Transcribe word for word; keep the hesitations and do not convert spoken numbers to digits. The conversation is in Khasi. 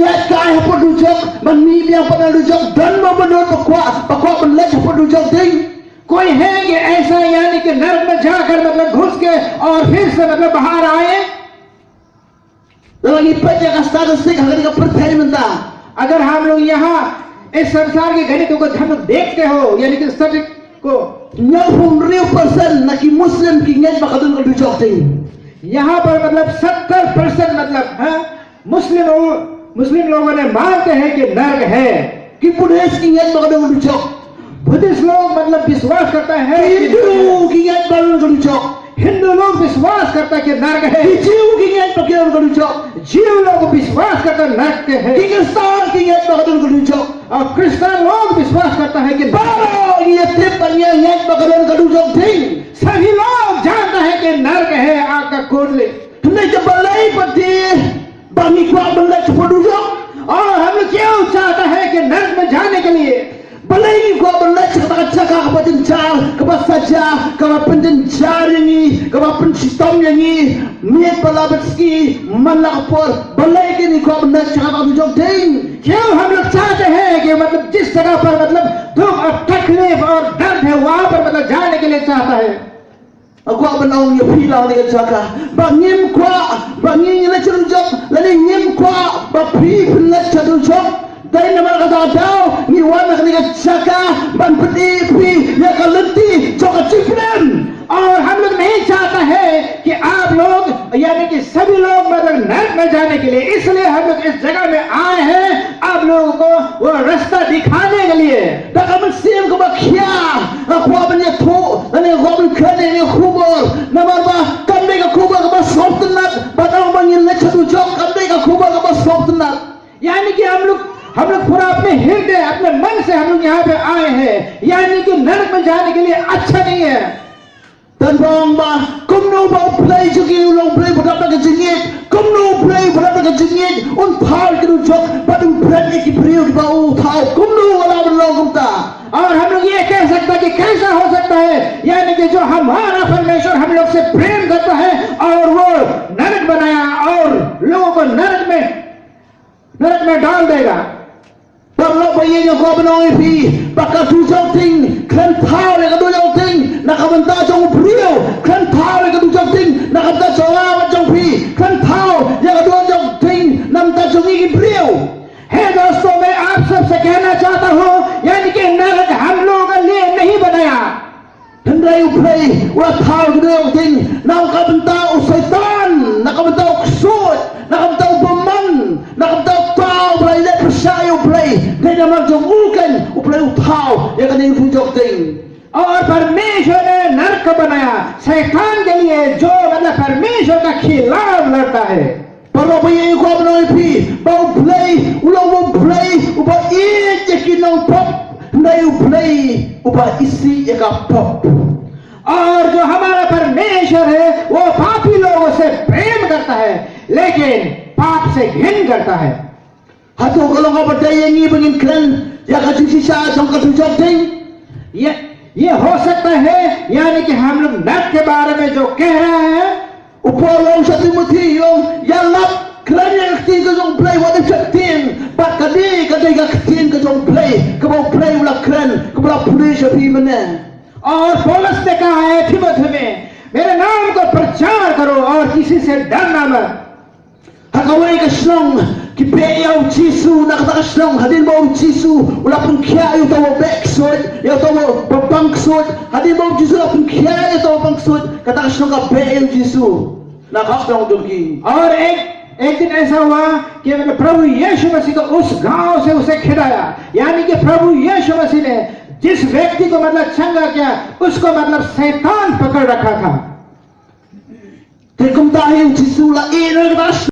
ïaid kai hapoh dujok, ban mih biang pat na dujok, don mo mano ba kwah, ba kwah ban leit hapoh dujok ding. कोई है कि ऐसा, यानी कि नरक में जाकर, मतलब, घुस के और फिर से, मतलब, बाहर आए? Lada ngi peit ïa ka statistic ha kane ka pyrthei mynta, अगर हम लोग यहाँ इस संसार के गणितों को हम लोग देखते हो, यानी कि statistic को, hynñiewphew hynriew percent na ki Muslim ki ngeit ba ka don ka dujok ding. यहाँ पर, मतलब, सत्तर परसेंट, मतलब, हाँ, मुस्लिम, मुस्लिम लोगों ने मानते हैं कि नरक है। Ki Buddhist ki ngeit ba ka don ka dujok. बुद्धिस्ट लोग, मतलब, विश्वास करता है कि नरक है। Hindu ki ngeit ba ka don ka dujok. हिंदू लोग विश्वास करता है कि नरक है। Ki Jiw ki ngeit ba ka don ka dujok. जीव लोग विश्वास करता है नरक है। Ki Khristan ki ngeit ba ka don ka dujok. और क्रिश्चियन लोग विश्वास करता है कि नरक है। Baroh ngi ïatip ba ngi ngeit ba ka don ka dujok ding. सभी लोग जानता है कि नरक है आग का कुंडली। Hynrei balei pat de ba ngi kwah ban leit shapoh dujok? और हम लोग क्यों चाहता है कि नरक में जाने के लिए? Balei ngi kwah ban leit sha kata ka jaka kaba jynjar, kaba saja, kaba pynjynjar ïa ngi, kaba pynshitom ïa ngi, miet bad la bad sngi man la ka por? Balei ngi kwah ban leit sha kata ka dujok ding? क्यों हम लोग चाहते हैं कि, मतलब, जिस जगह पर, मतलब, दुख और तकलीफ और दर्द है, वहां पर, मतलब, जाने के लिए चाहता है। Nga kwah ban ong ïa phi lang ha kane ka jaka ba ngim kwah ba ngi ngi leit sha dujok, lane ngim kwah ba phi phin leit sha dujok. Dei namar kata ka daw ngi wan ha kane ka jaka ban pyni ïa phi ïa ka lynti jong ka jingpynim. और हम लोग नहीं चाहता है कि आप लोग, यानी कि सभी लोग, मतलब, नरक में जाने के लिए, इसलिए हम लोग इस जगह में आए हैं, आप लोगों को वो रास्ता दिखाने के लिए। Da ka mynsiem kaba khia nga kwah ban ïathuh, nga kwah ban kren ïa ka khubor, namar ba kam dei ka khubor kaba sngewtynnat ba tang ba ngin leit sha dujok, kam dei ka khubor kaba sngewtynnat. यानी कि हम लोग, हम लोग पूरा अपने हृदय, अपने मन से हम लोग यहाँ पे आए हैं, यानी कि नरक में जाने के लिए अच्छा नहीं है। Tang ba ong ba kumno ba U Blei jong ngi u long U Blei ba dap da ka jingngeit, kumno U Blei ba dap da ka jingngeit un thaw ïa ki dujok bad un bret ïa ki briew kiba u thaw, kumno u lah ban long kumta. और हम लोग ये कह सकता है कि कैसा हो सकता है, यानी कि जो हमारा परमेश्वर हम लोग से प्रेम करता है और वो नरक बनाया और लोगों को नरक में, नरक में डाल देगा। Paralok ba ïeit, nga kwah ban ong ïa phi ba ka dujok ding, kren thaw ïa ka dujok ding na ka bynta jong u briew, kren thaw ïa ka dujok ding na ka bynta jong nga bad jong phi, kren thaw ïa ka dujok ding na ka bynta jong ngi ki briew. हे दोस्तों, मैं आप सबसे कहना चाहता हूँ, यानी कि नरक हम लोगों के लिए नहीं बनाया। Hynrei U Blei u la thaw ïa ka dujok ding na ka bynta u Soitan, na ka bynta u ksuid, na ka bynta u bymman, na ka bynta uta uba la ïaleh pyrshah ïa U Blei. Dei namar jong u keiñ U Blei u thaw ïa kane ka dujok ding. और परमेश्वर ने नरक बनाया शैतान के लिए, जो, मतलब, परमेश्वर का खिलाफ लड़ता है। Paralok ba ïeit, nga kwah ban ong ïa phi ba U Blei u long U Blei uba ïeit ïa ki nongpop, hynrei U Blei uba isih ïa ka pop. और जो हमारा परमेश्वर है, वो पापी लोगों से प्रेम करता है, लेकिन पाप से घिन करता है। Hato ka long kaba dei ïa ngi ba ngin kren ïa ka jingshisha jong ka dujok ding? ये, ये हो सकता है, यानी कि हम लोग नरक के बारे में जो कह रहे हैं, U Paul u ong sha Timothi, u ong, ïa lap, kren ïa ka ktien ka jong U Blei, wat ïa ka ktien, bad ka dei, ka dei ka ktien ka jong U Blei kaba U Blei u la kren, kaba la pule sha phi mynne. और पौलुस ने कहा है तीमुथियुस में, मेरे नाम को प्रचार करो और किसी से डरना मत। Ha kawei ka shnong ki beh ïa U Jisu, na kata ka shnong hadien ba U Jisu u la pynkhiah ïa uta uba beh ksuid, ïa uta uba pang ksuid, hadien ba U Jisu u la pynkhiah ïa uta uba pang ksuid, kata ka shnong ka beh ïa U Jisu. Na ka shnong jong ki. और एक, एक दिन ऐसा हुआ कि, मतलब, प्रभु यीशु मसीह को उस गांव से उसे खिलाया, यानी कि प्रभु यीशु मसीह ने जिस व्यक्ति को, मतलब, चंगा किया, उसको, मतलब, शैतान पकड़ रखा था। Te kumta hi U Jisu u la ïeh na kata ka shnong.